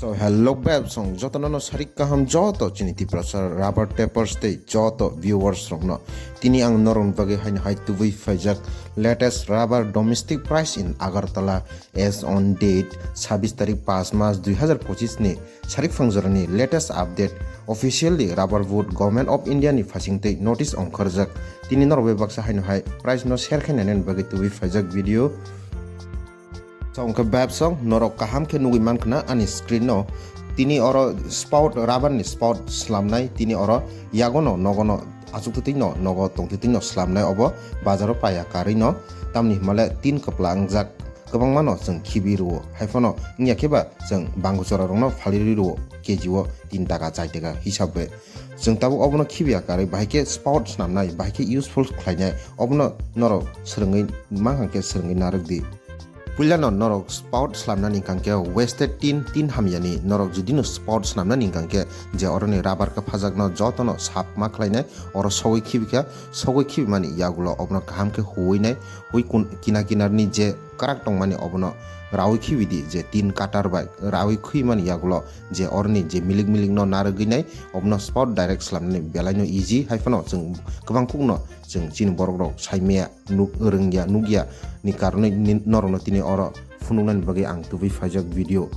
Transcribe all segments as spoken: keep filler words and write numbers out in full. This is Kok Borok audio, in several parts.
So hello beb song joto no sarik kaham joto chini Tiprasa rubber tapers tei joto viewers rok no. Tini ang norok bagwi haino hai tubui phaijak latest rubber domestic price in Agartala as on date sabis tarik pas mas dui hazar pochis ni sarik phangjora ni latest update officially rubber wood Government of India ni phasing tei notice ongkharjak. Tini norok bai baksa haino hai price no share khainani bagwi tubui phaijak video. So, hwnkhe beb song norok kaham khe nugwi mankha na ani screen no. Tini oro spout, rubber ni spout slamnai, tini oro yagono nogono achuk twtwi no nogo tong twtwi no slamnai obo bazaro paya karwi no. Tamni hwnmale tin kwpla wngjak kwbangma no chwng khibi rwo. Haiphano wngya khe ba chwng bangu chora rokno phalirwi rwo K G o tin taka chai taka hisab bai. Chwng tabuk obono khibiya karwi bahai khe spout swnamnai, bahai khe useful khlainai, obono norok swrwngwi mankha khe swrwngwi narwk di. Puilano norok spout slamnani hwnkha khe wasted tin, tin hamyani norok judino spout slamnani hwnkha khe je oroni rubber khe phajakno jotono sap ma khlainai, oro sogwi khibikha, sogwi khibimani yagulo obono kaham khe huwinai, hui kun-, kina kinarni je kwrak tongmani obono rawi khibidi je tin cutter bai rawi khibimani yagulo je oroni je milik milik no narwgwi nai obono spout direct slamnani belai no easy, haiphano chwng kwbang kukno chwng chini borok rok saimaya nuk rwngya nukya ni karonwi ni norokno tini oro phunuknani bagwi ang tubui phaijak video.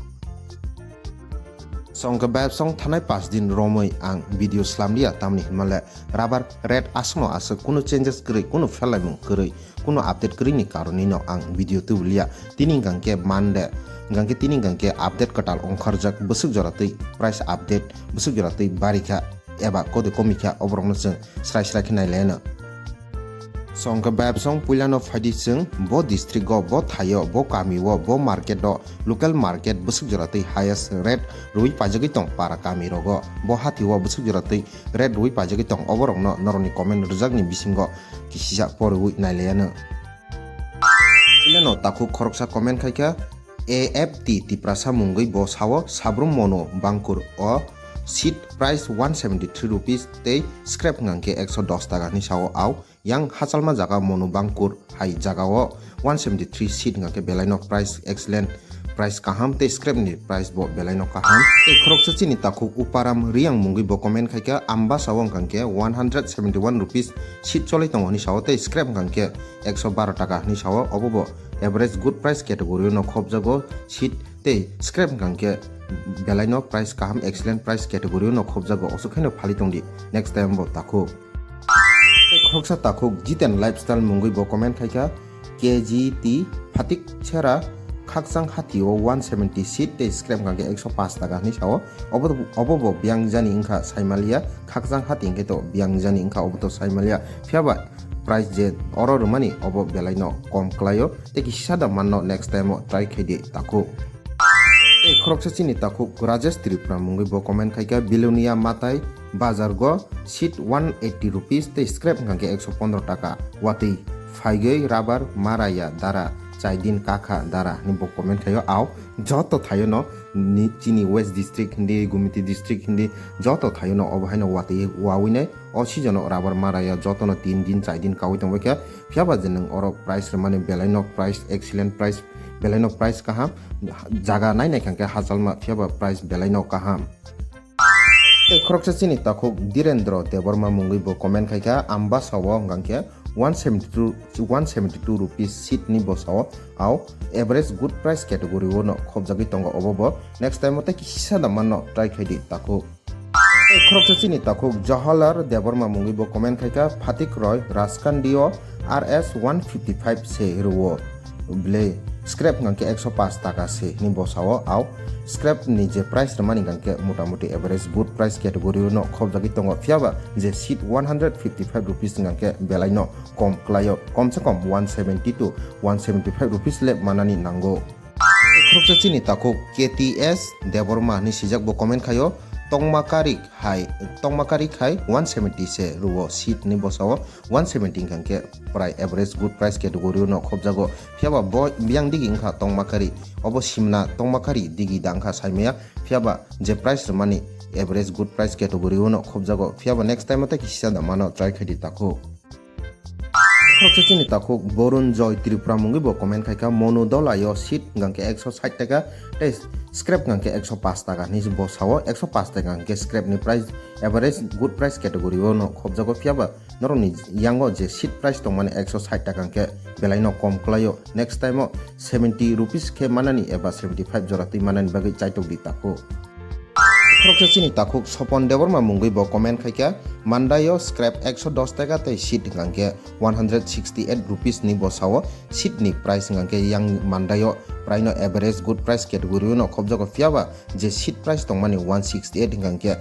Songkhe beb song thanai pas din romwi ang video slamliya, tamni hwnmale rubber rate aswkno aswk kunu changes kwrwi, kunu pherlaimung kwrwi, kunu update kwrwini karonwino ang video tubuliya. Tini hwnkha khe Monday, hwnkha khe tini hwnkha khe update kwtal ongkharjak, bwswk jora twi price update, bwswk jora twi barikha eba kode komikha, oborokno chwng srai srai khe nailaino. Songkhe beb song puilano phaidi chwng bo district o, bo thaio, bo kami o, bo market o, local market bwswk jora twi highest rate rwi paijagwi tong para kami rogo, bo hati o bwswk jora twi rate rwi paijagwi tong, oborokno norokni comment rwjakni bisingo kisisa poriwi nailaiano. Puilano takhuk khoroksa comment khaikha, A F T Tiprasa mungwi bo sao Sabrum Monu Bangkur o seat price one seventy three rupees tei scrap hwnkha khe ekso dos taka hinwi sao, au yang hachalma jaga Monu Bangkur hai jagao one seventy three seat hwnkha khe belai no price excellent, price kaham tei scrap ni price bo belai no kaham. Tei khoroksa chini takhuk Uparam Riang mungwi bo comment khaikha, Ambasa o hwnkha khe one hundred seventy one rupees seat cholai tongo hinwi sao tei scrap hwnkha khe ekso baro taka hinwi sao, obo bo average good price category o no khopjago seat tei scrap hwnkha khe belai no price kaham excellent price category o no khopjago, oswk khaino phali tongdi next time bo takhuk. Tei khoroksa takhuk Jiten Lifestyle mungwi bo comment khaikha, K G T phatik sera khakchang hati o one seventy seat tei scrap hwnkha khe ekso paanch taka hinwi sao, obo, obo bo biyang jani wngkha saimaliya, khakchang hati hwnkhe to biyang jani wngkha obo to saimaliya, phiyaba price je oro rwmani obo belai no kom kwlaio, tei kisa da manno next time o try khaidi takhuk. Tei khoroksa chini takhuk Rajesh Tripura mungwi bo comment khaikha, Bilonia Matai Bazar go seat one eighty rupees tei scrap hwnkha khe ekso pondro taka watwi phaigwi rubber maraya dara chai din kakha dara hinwi bo comment khaio, au joto thaio no ni chini West District hindi, Gumiti District hindi joto thaio no obo haino watwi wawi nai. O season o rubber maraya jotono tin din chai din kawi tongbai kha, phiyaba je nwng oro price rwmani belai no price excellent price, belai no price kaham, jaga nai nai kha khe hachalma phiyaba price belai no kaham. Tei khoroksa chini takhuk Direndra Debbarma mungwi bo comment khaikha, Ambasa o hwnkha khe one seventy two, one seventy two rupees seat ni bwsao, au average good price category o no khopjagwi tongo obo bo, next time o tei kisa da manno try khaidi takhuk. Tei khoroksa chini takhuk Jawaharlal Debbarma mungwi bo comment khaikha, Phatik Roy Raskandi o R S one fifty five se rwo. Ble scrap hwnkha khe ekso paanch taka se hinwi bwsao, au scrap ni je price rwmani hwnkha khe mota moti average good price category o no khopjagwi tongo, phiyaba je seat one hundred fifty five rupees hwnkha khe belai no kom kwlaio, kom se kom one seventy to one seventy five rupees le manani nango. Khoroksa chini takhuk K T S Debbarma hinwi swijak bo comment khaio, tongma kari hai, tongma kari khai one seventy se rwo seat ni bwsao, one seventy hwnkha khe prai average good price category o no khopjago, phiyaba bo biyang digi wngkha tongma kari, obo simna tongma kari digi da wngkha saimaya, phiyaba je price rwmani average good price category o no khopjago, phiyaba next time o tei kisa da mano try khaidi takhuk. Khoroksa chini takhuk Borun Joy Tripura mungwi bo comment khaikha, Monu Dolayo seat hwnkhe ekso sait taka tei scrap hwnkhe ekso paanch taka hinwi bo sao. Ekso paanch taka hwnkhe scrap ni price, average good price category o no khobjago, phiyaba norokni yango je seat price tongmani ekso sait taka hwnkhe belaino kom kwlaio. Next time o seventy rupees khe manani eba seventy five jora twi manani bagwi chaitok di takhuk. Khoroksa chini takhuk Sopon Debbarma mungwi bo comment khaikha, Mandaio scrap ekso dos taka tei seat hwnkhe one hundred sixty eight rupees ni bo sao. Seat ni price hwnkhe yang Mandaio praino average good price category o no khobjago, phiyaba je seat price tongmani one sixty eight hwnkhe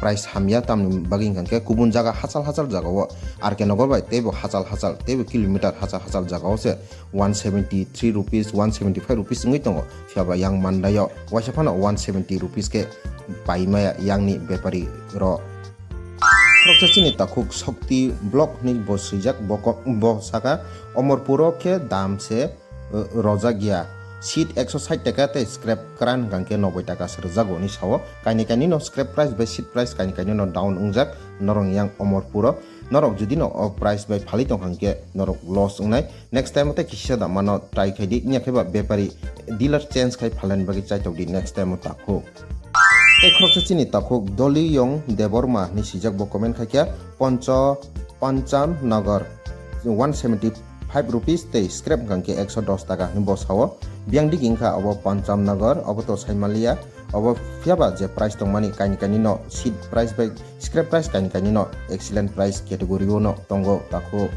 price hamya, tamni bagwi hwnkhe kubun jaga hachal hachal jagao R K Nagar bai teibo hachal hachal teibo kilometer hachal hachal jagao se one seventy three rupees, one seventy five rupees wngwi tongo, phiyaba yang Mandaio waisa phano one seventy rupees khe paimaya yangni bepari rok. Khoroksa chini takhuk Shakti Vlog hinwi bo swijak, bo ko-, bo saka, Omorpuro khe dam se, uh, rojak ya. Seat ekso sait taka tei scrap kwran hwnkhe noboi taka se rwjago hinwi sao. Kaini kaini no scrap price bai seat price kaini kaini no down wngjak norok yang Omorpuro. Norok jodi no o price bai phalwi tong hwnkhe norok loss wngnai. Next time o tei kisa da mano try khai di, wngya khe ba bepari dealer change khai phalnani bagwi chaitok di next time o takhuk. Tei khoroksa chini takhuk Doliyong Debbarma hinwi swijak, bo comment khaikha, Poncho Pancham Nagar one seventy five rupees tei scrap hwnkhe ekso dos taka hinwi bo sao. Biyang digi wngkha obo Pancham Nagar, obo to saimaliya, obo phiyaba je price tongmani kaini kaini no seat price bai scrap price kaini kaini no excellent price category o no tongo takhuk.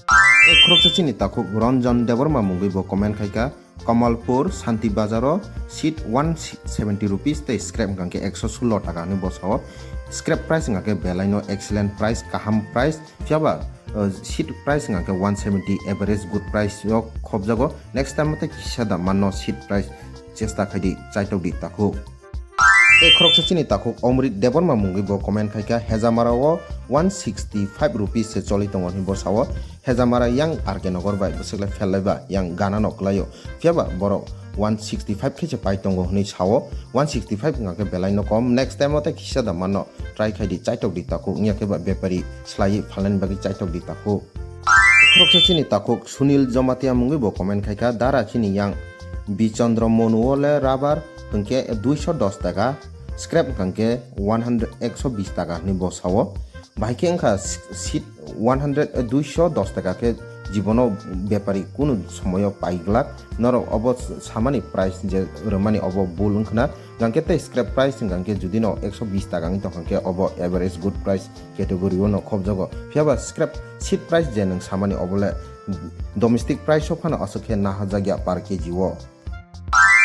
Tei khoroksa chini takhuk Ranjan Debbarma mungwi bo comment khaikha, Kamalpur Santi Bazaro seat one seventy rupees tei scrap hwnkhe ekso sullo taka hinwi bo sao. Scrap price hwnkhe belaino excellent price, kaham price, phiyaba, uh, seat price hwnkhe one seventy average good price o khobjago. Next time tei kisa da manno seat price chesta khai di, chaitok di takhuk. Tei khoroksa chini takhuk Omrit Debbarma mungwi bo comment khaikha, Hejamara o one sixty five rupees se choli tongo hinwi bo sao. Hejamara yang R K Nagar bai bwswk le phel lai ba yang gana no kwlaio. Phiyaba borok one sixty five khe se pai tongo hinwi sao. One sixty five wngkha khe belai no kom. Next time o tei kisa da manno try khai di, chaitok di takhuk. Wngya khe ba bepari swlaiwi phalnani bagwi chaitok di takhuk. Khoroksa chini takhuk Sunil Jamatia mungwi bo comment khaikha, Dara chini yang Bichandra Monu o le rubber hwnkhe duiso dos taka, scrap hwnkhe one hundred, ekso bis taka hinwi bo sao. Bahai khe wngkha seat one hundred, duiso dos taka khe jibono bepari kunu somoyo paiglak. Norok obo samani price je rwmani obo bul wngkhna. Hwnkhe tei scrap price hwnkhe jodi no ekso bis taka wngwi tongkha khe obo average good price category o no khobjago. Phiyaba scrap seat price je nwng samani obo le domestic price o phano aswk khe naharjak ya per K G o.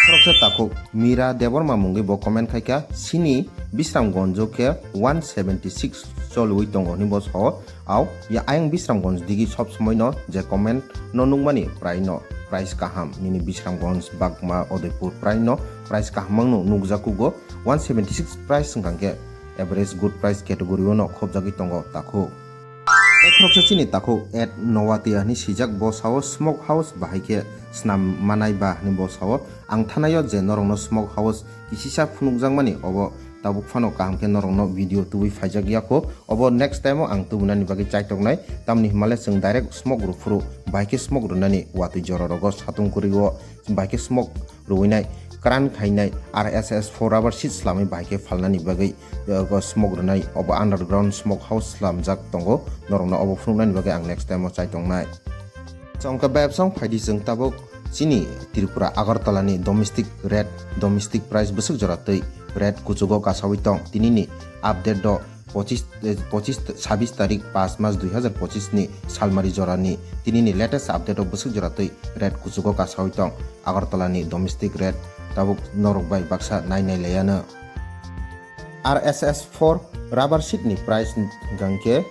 Khoroksa takhuk Mira Debbarma mungwi bo comment khaikha, chini Bisramganj o khe one seventy six choliwi tongo hinwi bo sao. Au ya ayang Bisramganj digi sob somoi no je comment no nukmani prai no price kaham, nini Bisramganj, Bagma, Udaipur prai no price kaham ang no nukjakugo. One seventy six price wngkha khe average good price category o no khobjagwi tongo takhuk. Tei khoroksa chini takhuk at Nowatia hinwi swijak, bo sao smoke house bahai khe swnam manai ba hinwi bo sao. Ang thanaio je norokno smoke house kisisa phunukjakmani obo tabuk phano kaham khe norokno video tubui phaijak yakho. Obo next time o ang tubunani bagwi chaitoknai, tamni hwnmale chwng direct smoke rw phuru bahai khe smoke rwnani watwi jora rogo satung kwrwi o. Bahai khe smoke rwinai, kran khainai, R S S four rubber sheet slamwi bahai khe phalnani bagwi, eh, smoke rwnai, obo underground smoke house slamjak tongo, norokno obo phunuknani bagwi ang next time o chai tongnai. Chongkha bayapsong phaidi chwng tabuk chini Tripura Agartala ni domestic rate, domestic price bwswk jora twi rate kuchugo kasawi tong, tinini update do pochis, eh, pochis, sabis tarik panch mas dui hazar pochis ni salmari jorani tinini latest update o bwswk jora twi rate kuchugo kasawi tong Agartala ni domestic rate, tabuk norok bai baksa nai nai laiano. R S S four rubber sheet ni price hwnkhe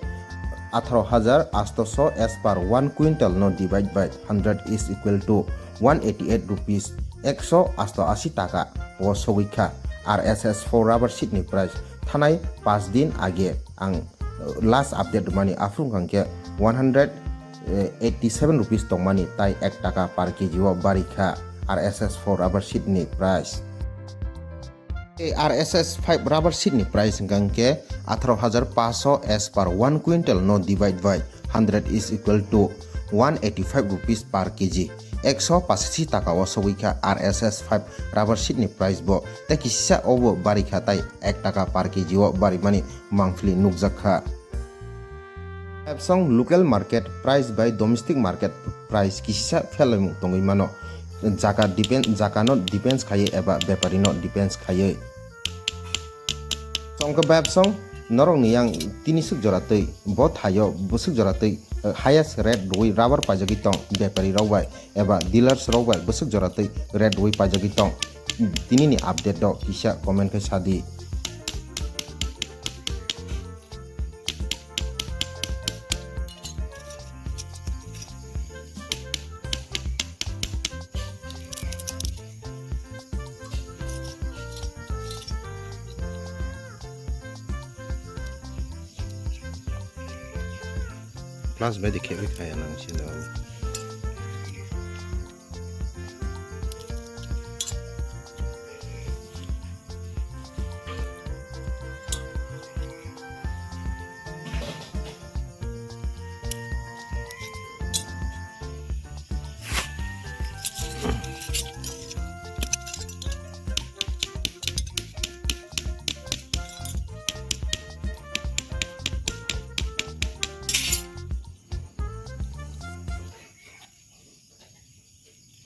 atharo hazar asto so as per one quintal no divide by hundred is equal to one eighty eight rupees, ekso asto asi taka o sogwi kha. R S S four rubber sheet ni price thanai panch din age ang, uh, last update rwmani, aphuru hwnkha khe one hundred eighty seven rupees tongmani, tai ek taka per K G o bari kha R S S four rubber sheet ni price. Tei R S S five rubber sheet ni price hwnkha khe atharo hazar panch so as per one quintal no divide by hundred is equal to one eighty five rupees per kg. Ekso pachasi taka o sogwi kha R S S five rubber sheet ni price bo, tei kisisa obo bari kha tai ek taka per kg o bari mani mangphili nukjak kha. Epsong local market price bai domestic market price kisisa phelaimung tongwi mano. Jaka depend, jaka no depends khaye eba bepari no depends khaye. Songkhe bepsong norok ni yang tini swk jora twi bo thaio bwswk jora twi, eh, highest rate rwi rubber paijagwi tong bepari rok bai eba dealers rok bai bwswk jora twi rate rwi paijagwi tong. Tini ni update rok kisa comment khai sadi. Plus bai de khe bai kaya nang sini.